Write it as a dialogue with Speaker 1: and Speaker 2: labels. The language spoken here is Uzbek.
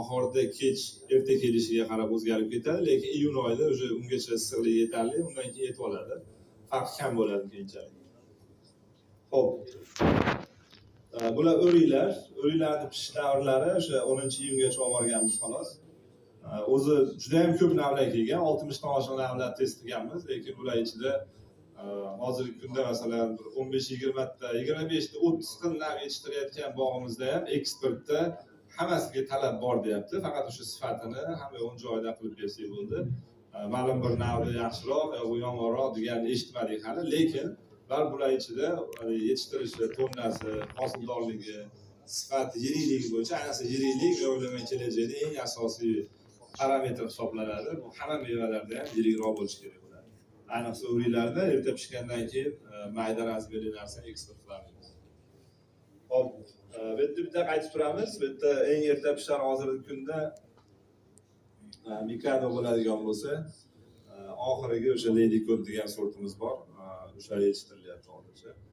Speaker 1: Bahorda kech, erta kelishiga qarab o'zgarib ketadi, lekin iyun oyida уже ungacha issiqlik yetarli, undan keyin yetib oladi. Farq kam bo'ladi keyinchalik. Xo'p. Bular o'riklar. O'riklarni pishish davrlari o'sha 10-iyungacha olib borganmiz, xolos. O'zi juda ham ko'p navlar kelgan, 60 dan oshiq navlar test qilganmiz, lekin bular ichida hozirgi kunda, masalan, bir 15-20 ta, 25 ta, 30 xil nav yetishtirayotgan bog'imizda ham eksportda hammasiga talab bor deyapti. Faqat o'sha sifatini hamma o'ng joyida qilib bersak bo'ldi. Ma'lum bir navda yaxshiroq yo bu yomonroq deganni eshitmadik hali, lekin baribir bular ichida yetishtirishi, tonnasi, hosildorligi, sifati, yirikligi bo'yicha, ayniqsa yiriklik, men o'ylayman, kelajakda eng asosiy parametr hisoblanadi. Bu hamma mevalarda ham yirikroq bo'lishi kerak bo'ladi. Ayniqsa o'riklarda erta pishgandan keyin mayda размер li narsani eksport qilamiz. Xo'p, bu yerda bitta qaytib turamiz. Bu yerda eng erta pishar hozirgi kunda Mikado bo'ladigan bo'lsa, oxirgi o'sha Lady Code degan sortimiz bor. O'shalar yetishtirilyapti hozircha.